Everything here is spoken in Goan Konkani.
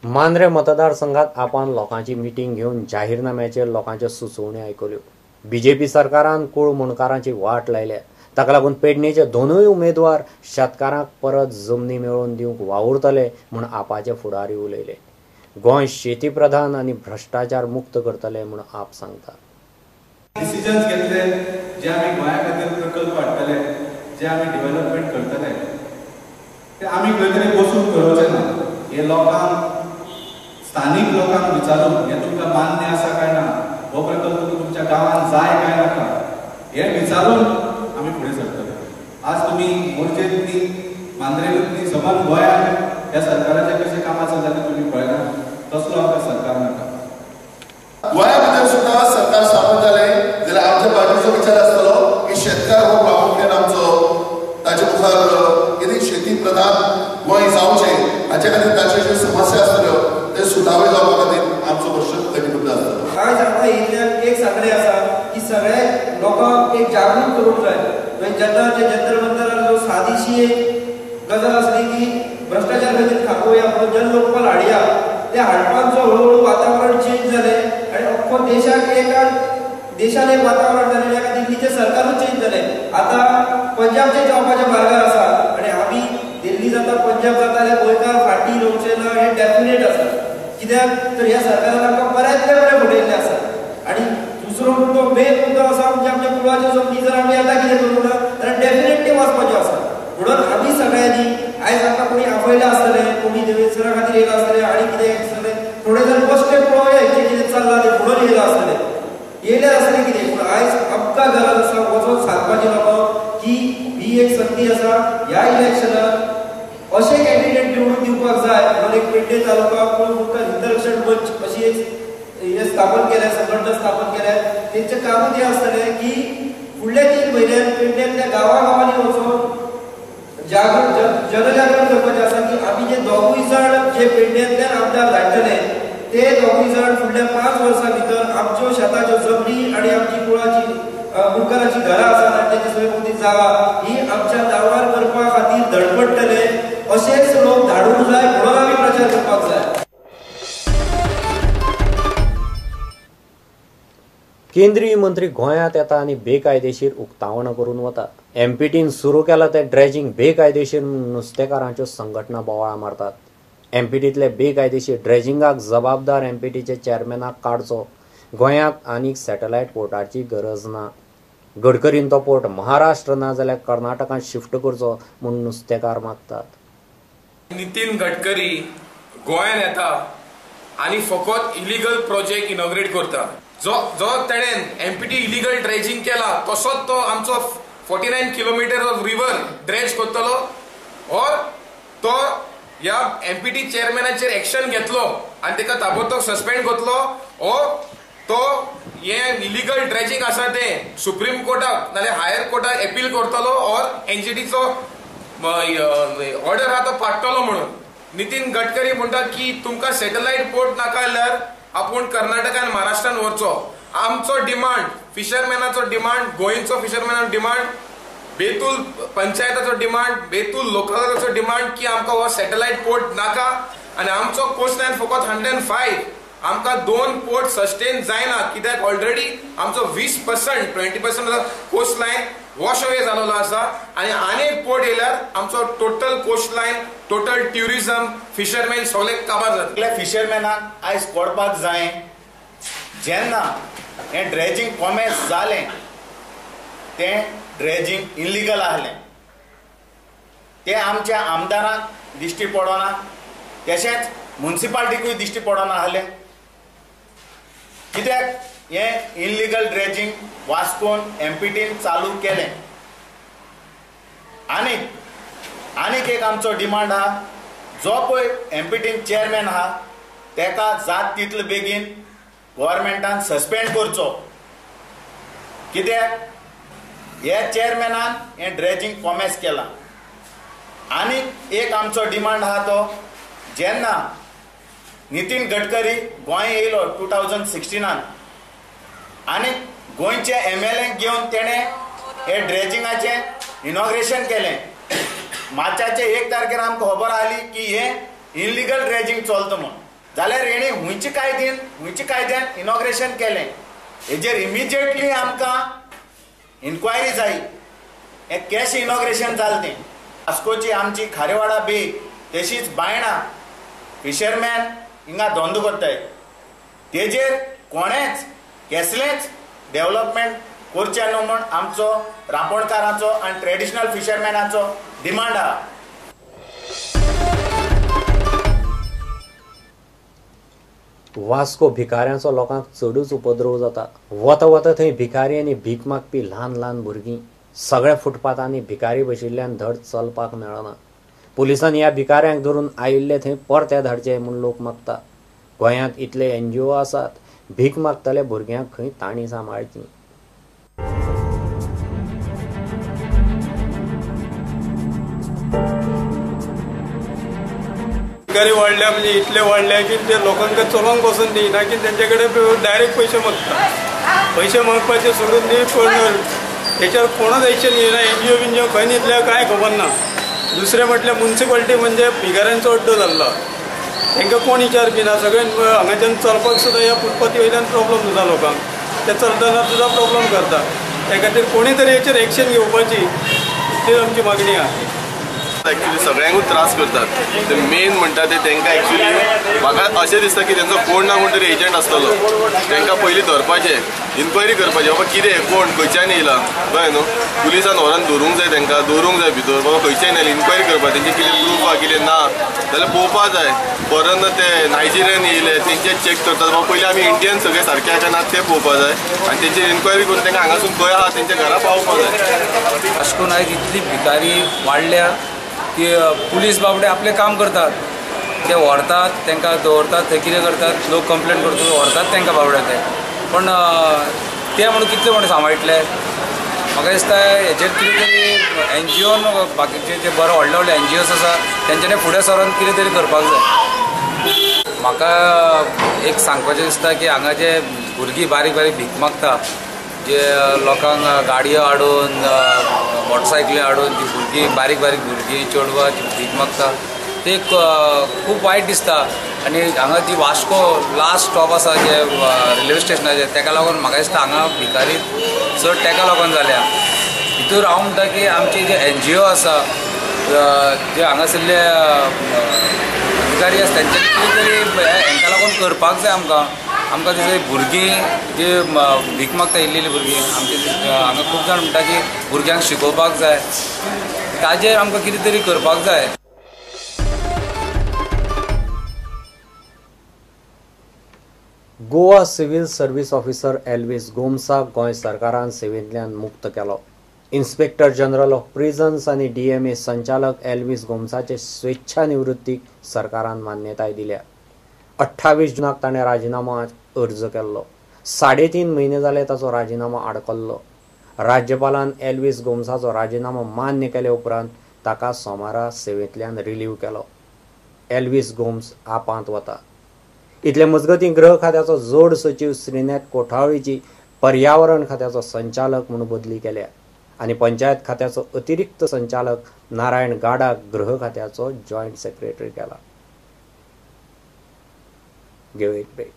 मांद्रे मतदारसंघात आपान लोकांची मिटींग घेवन जाहीरनाम्याचेर लोकांच्यो सुचोवण्यो आयकल्यो. बीजेपी सरकारान कूळ मुंडकारांची वाट लायल्या. ताका लागून पेडणेचे दोनूय उमेदवार शेतकारांक परत जमनी मेळोवन दिवंक वावुरतले म्हूण आपाचे फुडारी उलयले. गोंय शेती प्रधान आनी भ्रश्टाचार मुक्त करतले म्हूण आप सांगता. डिसिजन्स घेतले जे आमी गोंया खातीर प्रकल्प हाडटले, जे आमी डेव्हलपमेंट करतले ते आमी खंय तरी बसून करोवचे ना. हे लोकांक, स्थानीक लोकांक विचारून हे तुमकां मान्य आसा काय ना, हो प्रकल्प तुमच्या गांवांत जाय काय नाका हे विचारून आमी फुडें सरतले. आज तुमी मोर्चेंत न्ही, मांद्रेंत न्ही, सबंद गोंयांत ह्या सरकाराचें कशें कामां चलता तें तुमी पळयला. तसलो आमकां सरकार नाका. गोंया भितर सुद्दां सरकार स्थापन जालें जाल्यार आमच्या पार्टीचो विचार आसतलो की शेतकार हो प्रामुख्यान आमचो, ताचे मुखार कितें शेती प्रधान गोंय जावचें हाचे खातीर ताच्यो ज्यो समस्या आसतल्यो ते सुटावे जावपा खातीर आमचो मातसो कटिबद्ध आसतलो. आयज आमकां इतल्यान एक सांगणें आसा की सगळ्या लोकांक एक जागृत करूंक जाय. म्हणजे जेन्ना जे जंतर मंतरार जो सादीशी एक गजाल आसली की भ्रश्टाचार खातीर थांबोवया म्हणून जन लोकपाल हाडया, ते हाडपाक जो हळूहळू वातावरण चेंज जालें आनी अख्खो देशाक एका देशान एक वातावरण जालें, एका दिल्लीचें सरकारूच चेंज जालें. आतां पंजाबचें जावपाच्या मार्गार आसा आनी आमी दिल्ली जाता पंजाब जाता जाल्यार गोंयकार फाटीं येवचे ना हें डेफिनेट आसा. कित्याक तर ह्या सरकारान आमकां बऱ्यांतले बरें फटयल्लें आसा. आनी दुसरो मुद्दो, मेन मुद्दो आसा म्हणजे आमच्या कुळाच्यो जमनी जर आमी आतां कितें करूंक ना जाल्यार डेफिनेटली वचपाच्यो आसा. म्हणून आमी सगळ्यांनी आयज आमकां कोणी आपयलां आसतलें, कोणी देवेसरा खातीर येयलां आसतलें आनी कितें आसतलें, थोडे जण बसले पळोवया हेंचें कितें चल्लां तें म्हणून येयलां आसतलें, येयलें आसतलें कितें. पूण आयज आमकां गरज आसा वचोन सांगपाची लोकांक की ही एक संदी आसा, ह्या इलेक्शनाक अशे कॅन्डिडेट निवडून दिवपाक जाय म्हणून एक पेडणे तालुका कुळ मुंडकार हितरक्षण मंच अशी एक हे स्थापन केल्या, संघटना स्थापन केल्या. तेंचें कामूच हें आसतलें की फुडल्या 3 म्हयन्यान पेडण्यांतल्या गांवागांवांनी वचोन जागरण जनजागरण करपाचें आसा की आमी जे दोगूय जाण जे पेडण्यांतल्यान आमदार धाडटले ते दोगूय जाण फुडल्या 5 वर्सां भितर आमच्यो शेताच्यो जमनी आनी आमची कुळाची मुंडकाराची घरां आसात आनी तेची स्वयंभूती जागा ही आमच्या नांवार करपा खातीर धडपडटले अशेच लोक धाडूंक जाय म्हणून आमी प्रचार करपाक जाय. केंद्रीय मंत्री गोंयांत येता आनी बेकायदेशीर उक्तावणां करून वता. एमपीटीन सुरू केलां तें ड्रेजिंग बेकायदेशीर नुस्तेकारांच्यो संघटना बोवाळ मारतात. एमपीटींतले बेकायदेशीर ड्रेजिंगाक जबाबदार एमपीटीचे चेअरमॅनाक काडचो. गोंयांत आनीक सॅटलायट पोर्टाची गरज ना. गडकरीन तो पोर्ट महाराष्ट्र ना जाल्यार कर्नाटकांत शिफ्ट करचो म्हूण नुस्तेकार मागतात. नितीन गडकरी गोंयांत येता आनी फकत इलिगल प्रोजेक्ट इनॉग्रेट करता. जो जो तेणेन एमपीटी इलिगल ड्रेजिंग केला तसोच तो आमचो 49 किलोमिटर ऑफ रिवर ड्रेज करतलो और तो ह्या एमपीटी चेअरमॅनाचेर एक्शन घेतलो आनी ताका ताबडतोब सस्पेंड करतलो और तो हे इलिगल ड्रेजिंग आसा तें सुप्रीम कोर्टाक नाल्यार हायर कोर्टाक अपील करतलो और एनजीटीचो ऑर्डर आहा तो पाडटलो. म्हणून नितीन गडकरी म्हणटा की तुमकां सॅटलायट पोर्ट नाका जाल्यार आपूण कर्नाटकान महाराष्ट्रान व्हरचो. आमचो डिमांड, फिशरमॅनाचो डिमांड, गोंयचो फिशरमॅनाचो डिमांड, बेतूल पंचायताचो डिमांड, बेतूल लोकलाचो डिमांड की आमकां हो सॅटलायट पोर्ट नाका आनी आमचो कोस्ट लायन फकत 105. आमकां 2 पोर्ट सस्टेन जायना कित्याक ऑलरेडी आमचो 20% 20% कोस्ट लायन वॉश अवे जाल्लो आसा आनी आनी एक पोर्ट येयल्यार आमचो total coast line, total tourism, fisherman सगळे काबार जातले. फिशरमॅनाक आयज कळपाक जाय जेन्ना हें ड्रेजिंग कॉमेर्स जालें तें ड्रेजिंग इलिगल आहलें, तें आमच्या आमदारांक दिश्टी पडना, तशेंच मुन्सिपालिटीकूय दिश्टी पडना आहलें. कित्याक हें इलिगल ड्रेजिंग वास्कोन एमपीटीन चालू केलें. आनीक आनीक एक आमचो डिमांड आहा, जो पळय एमपीटीन चेअरमॅन आहा तेका जात तितले बेगीन गव्हर्मेंटान सस्पेंड करचो. कित्याक ह्या चेअरमॅनान हें ड्रेजिंग कॉमेर्स केलां. आनीक एक आमचो डिमांड आहा तो जेन्ना नितीन गडकरी गोंय येयलो 2016 आनी गोंयचे MLA घेवन तेणें हे ड्रेजिंगाचें इनॉग्रेशन केलें. मार्चाचे 1 तारखेर आमकां खबर आसली की हें इलिगल ड्रेजिंग चलता म्हूण. जाल्यार हेणी हुंयचे कायद्यान इनॉग्रेशन केलें हेजेर इमिजिएटली आमकां इन्क्वायरी जाय. हें कॅश इनॉग्रेशन जालें तें. वास्कोची आमची खारेवाडा बे तशीच बायणां फिशरमॅन हिंगा धंदो करताय तेजेर कोणेच कसलेंच डेवलपमेंट करचें न्हू म्हूण आमचो रांपोणकारांचो आनी ट्रेडिशनल फिशरमॅनाचो डिमांड आहा. वास्को भिकाऱ्यांचो लोकांक चडूच उपद्रव जाता. वता वता थंय भिकारी आनी भीक मागपी ल्हान ल्हान भुरगीं सगळ्या फुटपाथांनी भिकारी बशिल्ल्यान धड चलपाक मेळना. पुलिसांनी ह्या भिकाऱ्यांक धरून आयिल्ले थंय परते धाडचे म्हूण लोक मागता. गोंयांत इतले एनजीओ आसात, भीक मागतले भुरग्यांक खंय तांणी सांबाळची. भिकारी वाडल्या म्हणजे इतले वाडल्या की ते लोकांक चलोवंक पसून दिना की तेंचे कडेन डायरेक्ट पयशे मागता. पयशे मागपाचे सोडून दी पण तेच्यार कोणूच एक्शन घेयना. एनजीओ बिनजीओ खंय न्हिदल्या कांय खबर ना. दुसरें म्हटल्यार मुन्सिपालिटी म्हणजे भिकाऱ्यांचो अड्डो जाल्लो, तांकां कोण विचार बी ना. सगळे हांगाच्यान चलपाक सुद्दां ह्या फुटपाथी वयल्यान प्रोब्लम जाता लोकांक, ते चलतना सुद्दां प्रोब्लम करता. त्या खातीर कोणी तरी हेचेर एक्शन घेवपाची इतलीच आमची मागणी आहा. एक्चुली सगळ्यांकूच त्रास करतात. ते मेन म्हणटा ते तांकां एक्चुली म्हाका अशें दिसता की तेंचो कोण ना कोण तरी एजंट आसतलो. तांकां पयलीं धरपाचें, इन्क्वायरी करपाची, बाबा कितें कोण खंयच्यान येयला, कळ्ळें न्हू. पुलिसान व्हरोन धरूंक जाय तांकां, दवरूंक जाय भितर, बाबा खंयच्यान येयला, इन्क्वायरी करपाक, तेंचे कितें प्रूफ आहा कितें ना जाल्यार पळोवपा जाय. परत ते नायजेरियन येयले तेंचे चॅक करतात, बाबा पयलीं आमी इंडियन सगळे सारके आहा काय ना ते पळोवपा जाय आनी तेंची इन्क्वायरी करून तांकां हांगासून खंय आहा तेंच्या घरा पावोवपा जाय. वास्कोन आयज इतली भिकारी वाडल्या की पुलीस बाबडे आपलें काम करतात, ते व्हरतात तांकां दवरतात, ते कितें करतात, लोक कंप्लेन करतात व्हरतात तांकां बाबडे ते. पण ते म्हणून कितले म्हणून सांबाळटले. म्हाका दिसता हेजेर कितें तरी एनजीओन बाकीचे जे बरे व्हडले व्हडले एनजीओस आसा तेंच्यांनी फुडें सरून कितें तरी करपाक जाय. म्हाका एक सांगपाचें दिसता की हांगा जे भुरगीं बारीक बारीक भीक मागता, जे लोकांक गाडयो हाडून मोटरसायकली हाडून जी भुरगीं बारीक बारीक भुरगीं चेडवां जी भीक मागता ते खूब वायट दिसता. आनी हांगा जी वास्को लास्ट स्टॉप आसा जे रेल्वे स्टेशनाचेर तेका लागून म्हाका दिसता हांगा भिकारी चड तेका लागून जाल्या. हितूर हांव म्हणटा की आमची जे एनजीओ आसा, जे हांगासरले अधिकारी आसा तेंच्यांनी कितें तरी हेंका लागून करपाक जाय. आमकां आमकां जशें भुरगीं जी भीक मागता येयल्लेली भुरगीं आमचे हांगा खूब जाण म्हणटा की भुरग्यांक शिकोवपाक जाय, ताजेर आमकां कितें तरी करपाक जाय. Goa civil service officer Elvis गोम्साक Goa सरकारान सेवेंतल्यान मुक्त केलो. इन्स्पेक्टर जनरल ऑफ प्रिझन्स आनी डीएमए संचालक एल्विस गोम्साचे स्वेच्छानिवृत्तीक सरकारान मान्यताय दिल्या. 28 जूनाक ताणें राजिनामो अर्ज केल्लो. 3.5 म्हयने जाले ताचो राजिनामो आडकल्लो. राज्यपालान एल्विस गोम्साचो राजिनामो मान्य केले उपरांत ताका सोमारा सेवेंतल्यान रिलीव केलो. एल्विस गोम्स आपांत वता. इतले मजगतीं गृह खात्याचो जोड सचीव श्रीनाथ कोठावळीची पर्यावरण खात्याचो संचालक म्हूण बदली केल्या आनी पंचायत खात्याचो अतिरिक्त संचालक नारायण गाडाक गृह खात्याचो जॉयंट सेक्रेटरी केला. घेवया एक ब्रेक.